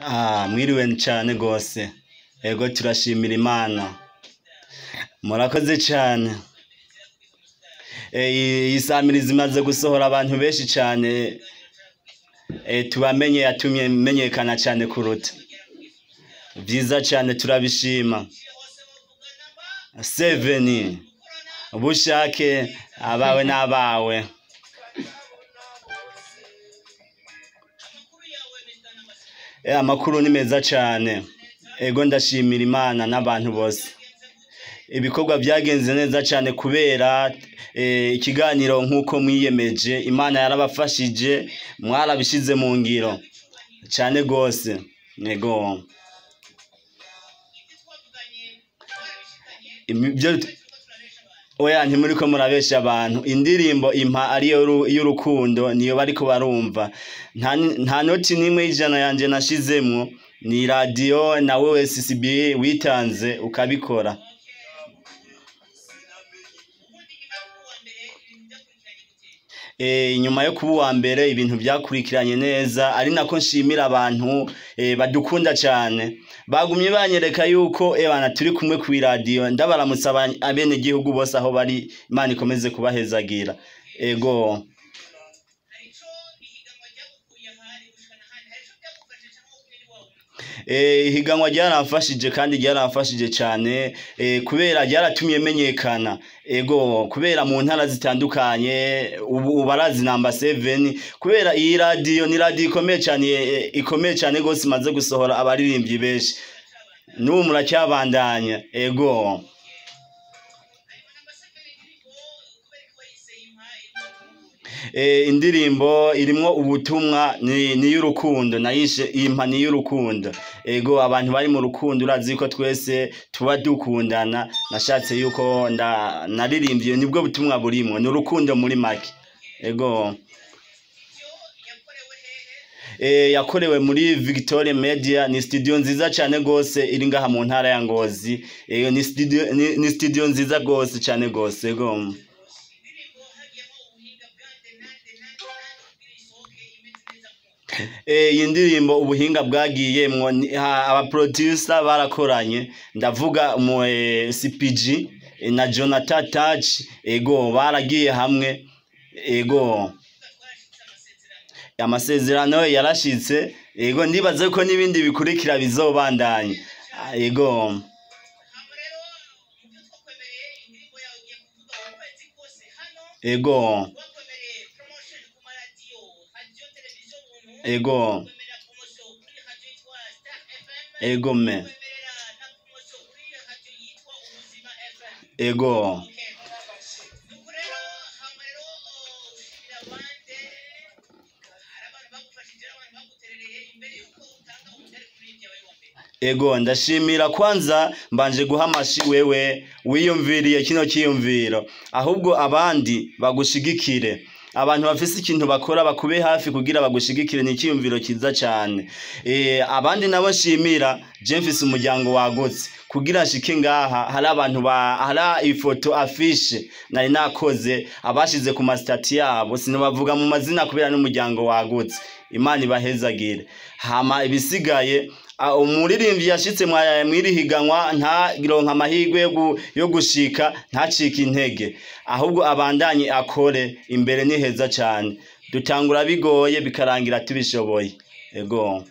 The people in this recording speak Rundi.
Ah, mwiriwe cyane gose. Ego turashimira Imana. Murakoze cyane. Iyi samirizi imaze gusohora abantu benshi cyane, tubamenye yatumye menyekana cyane kuruta. Vyiza cyane turabishima. Seven bushake abawe n'abawe. Amakuru ni meza cyane. Ego ndashimira Imana n'abantu bose. Ibikorwa byagenze neza cyane kubera ikiganiro nk'uko mwiyemeje, Imana yarabafashije, mwarabishize mu ngiro cyane gose. Ego ibyo oya ntimuriko murabesha abantu. Indirimbo impa ariyo y'urukundo niyo bariko barumva. Nta noti nimwe y'ijana yanje nashizemwo, ni radio na wewe CCB witanze ukabikora. Inyuma yo kuba uwa mbere ibintu byakurikiranye neza, ari nako nshimira abantu badukunda cyane, bagumye banyereka yuko ebana turi kumwe ku radio. Ndabaramutsa abene gihugu bose aho bari, Imana ikomeze kubahezagira. Ego ihiganwa ryaramfashije kandi ryaramfashije cyane, kubera ryaratumye menyekana. Ego kubera mu ntara zitandukanye ubu barazi namba 7, kubera iyi radio ni radio ikomeye cyane, ikomeye cyane gose, imaze gusohora abaririmbyi benshi n'ubu muracyabandanya. Ego indirimbo irimwo ubutumwa ni y'urukundo, nayishe impa ni y'urukundo. Ego abantu bari mu rukundo urazi ko twese tuba dukundana, nashatse yuko naririmbye nibwo butumwa burimo, ni urukundo muri make. Ego yakorewe muri Victoria Media, ni studio nziza cyane gose iri ngaha mu ntara ya Ngozi. Ni studio ni studio nziza gose cyane gose. Ego iyi ndirimbo ubuhinga bwagiyemwo, aba producer barakoranye, ndavuga mu CPG na Jonathan Touch. Ego baragiye hamwe. Ego amasezerano yarashitse. Ego ndibaze ko n'ibindi bikurikira bizobandanya. Ego ego ego ego me ego ego ndashimira kwanza mbanje guha amashi wewe wiyumviriye kino kiyumviro, ahubwo abandi bagushigikire. Abantu bafise ikintu bakora bakube hafi kugira bagushigikire, ni ikiyumviro kiza cyane. Abandi nabo nshimira, je mfise umuryango wagutse kugira nshike ngaha, hari abantu hari ifoto afishe nari nakoze abashize ku masitati yabo, sinobavuga mu mazina kubera n'umuryango wagutse. Imana ibahezagire. Hama ibisigaye, umuririmbyi yashitse mwiri higanwa ntaronka amahirwe yo gushika, ntacike intege, ahubwo abandanye akore, imbere ni heza cyane. Dutangura bigoye bikarangira tubishoboye. Ego